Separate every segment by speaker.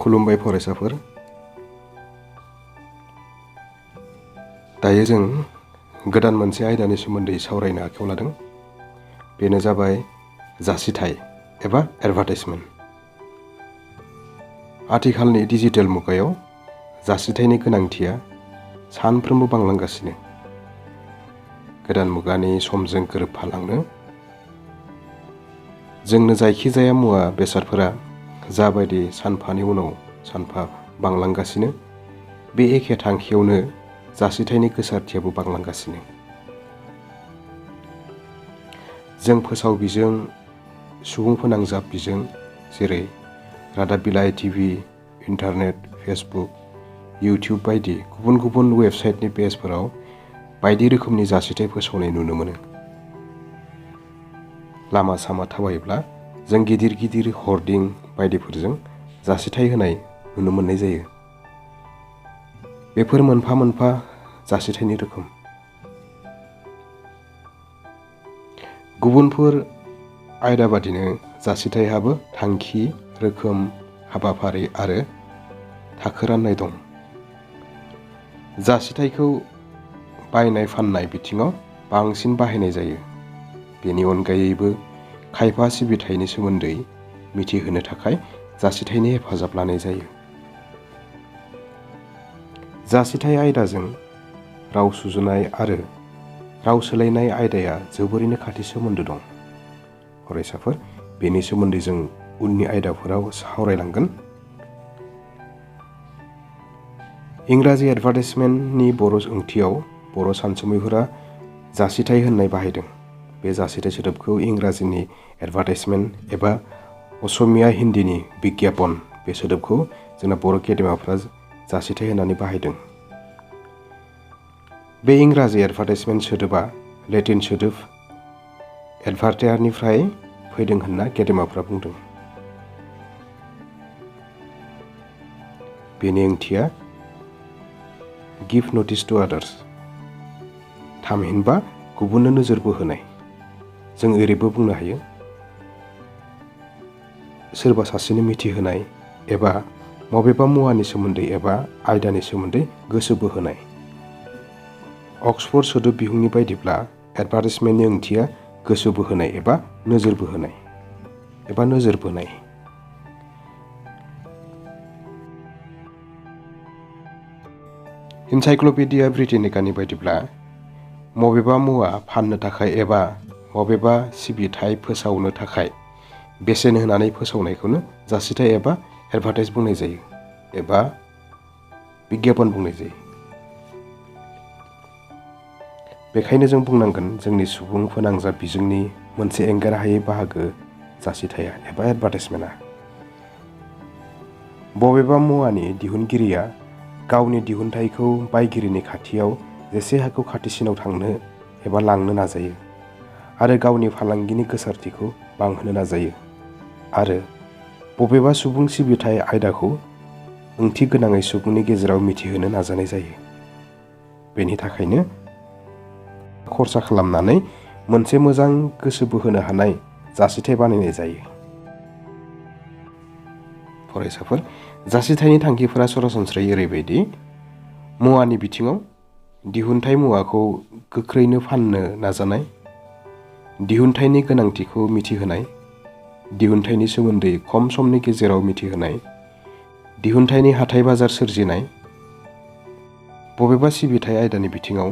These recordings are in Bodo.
Speaker 1: खुलुमबाय फरायसाफोर। दायो जों गोदान मोनसे आयदानि सोमोन्दै सावरायनो आखायाव लादों। बेनो जाबाय जासिथाइ एबा एडभार्टाइजमेन्ट। आथिखालनि डिजिटेल मुगायाव जासिथाइनि गोनांथिया सानफ्रोमबो बांलांगासिनो। गोदान मुगानि समजों गोरोबफालांनो जोंनो जायखिजाया मुवा बेसादफोरा जाबायदि सानफानि उनाव सानफा बांलांगासिनो, बे एखे थांखियावनो जासिथाइनि गोसारथियाबो बांलांगासिनो। जों फोसाव बिजों, सुबुं फोनांजाब बिजों जेरै रादाब बिलाइ, टिभि, इन्टारनेट, फेसबुक, इउटिउब बायदि गुबुन गुबुन वेबसाइटनि पेजफोराव बायदि रोखोमनि जासिथाइ फोसावनाय नुनो मोनो। लामा सामा थाबायोब्ला जों गिदिर गिदिर हर्डिं बायदिफोरजों जासिथाइ होनाय नुनो मोननाय जायो। बेफोर मोनफा मोनफा जासिथाइनि रोखोम। गुबुनफोर आयदा बादिनो जासिथाइहाबो थांखि, रोखोम, हाबाफारि आरो थाखो राननाय दं। जासिथाइखौ बायनाय फाननाय बिथिङाव बांसिन बाहायनाय जायो। बेनि अनगायैबो खायफा सिबिथायनि सोमोन्दै मिथिहोनो थाखाय जासिथाइनि हेफाजाब लानाय जायो। जासिथाइ आयदाजों राव सुजुनाय आरो राव सोलायनाय आयदाया जोबोरैनो खाथि सोमोन्दो दं। फरायसाफोर, बेनि सोमोन्दै जों उननि आयदाफोराव सावरायलांगोन। इंराजि एडभार्टाइजमेन्टनि बर' ओंथियाव बर' सानसुमैफोरा जासिथाइ होननाय बाहायदों। बे जासिथाइ सोदोबखौ इंराजिनि एडभार्टाइजमेन्ट एबा असमिया हिन्दीनि बिज्ञापन बे सोदोबखौ जोंना बर' गेदेमाफ्रा जासिथाइ होननानै बाहायदों। बे इंराजि एडभार्टाइजमेन्ट सोदोबा लेटिन सोदोब एडभार्टेयारनिफ्राय फैदों होनना गेदेमाफ्रा बुंदों। बेनि ओंथिया गिभ नटिस टु आदार्स, थामहिनबा गुबुननो नोजोर बोहोनाय। जों ओरैबो बुंनो हायो सोरबा सासेनो मिथिहोनाय एबा मबेबा मुवानि सोमोन्दै एबा आयदानि सोमोन्दै गोसो बोहोनाय। अक्सफर्ड सोदोब बिहुंनि बायदिब्ला एडभार्टाइजमेन्टनि ओंथिया गोसो बोहोनाय एबा नोजोर बोहोनाय एबा नोजोर बोनाय। इनसाइक्ल'पिडिया ब्रिटेनिकानि बायदिब्ला मबेबा मुवा फाननो थाखाय एबा मबेबा सिबिथाइ फोसावनो थाखाय बेसेन होनानै फोसावनायखौनो जासिथाइ एबा एडभार्टाइज बुंनाय जायो एबा बिज्ञापन बुंनाय जायो। बेखायनो जों बुंनांगोन जोंनि सुबुं फोनांजाब बिजोंनि मोनसे एंगारहायै बाहागो जासिथाइया एबा एडभार्टाइजमेन्टआ। बबेबा मुवानि दिहुनगिरिया गावनि दिहुनथाइखौ बायगिरिनि खाथियाव जेसे हागौ खाथिसिनाव थांनो एबा लांनो नाजायो आरो गावनि फालांगिनि गोसारथिखौ बांहोनो नाजायो आरो बबेबा सुबुं सिबिथाइ आयदाखौ ओंथि गोनाङै सुबुंनि गेजेराव मिथिहोनो नाजानाय जायो। बेनि थाखायनो खरसा खालामनानै मोनसे मोजां गोसो बोहोनो हानाय जासिथाइ बानायनाय जायो। फरायसाफोर, जासिथाइनि थांखिफोरा सरासनस्रायै ओरैबायदि: मुवानि बिथिङाव दिहुनथाइ मुवाखौ गोख्रैनो फाननो नाजानाय, दिहुनथाइनि गोनांथिखौ मिथिहोनाय, दिहुनथाइनि सोमोन्दै खम समनि गेजेराव मिथिहोनाय, दिहुनथाइनि हाथाइ बाजार सोरजिनाय, बबेबा सिबिथाइ आयदानि बिथिङाव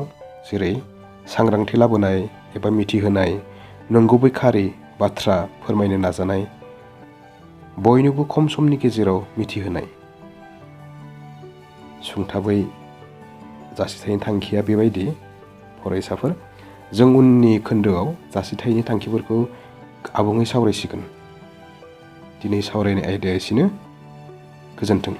Speaker 1: जेरै सांग्रांथि लाबोनाय एबा मिथिहोनाय, नंगुबै खारि बाथ्रा फोरमायनो नाजानाय, बयनोबो खम समनि गेजेराव मिथिहोनाय। सुंथाबै जासिथाइनि थांखिया बेबायदि। फरायसाफोर, जों उननि खोन्दोआव जासिथाइनि थांखिफोरखौ आबुङै सावरायसिगोन। दिनै सावरायनाय आयदाया एसेनो। गोजोन्थों।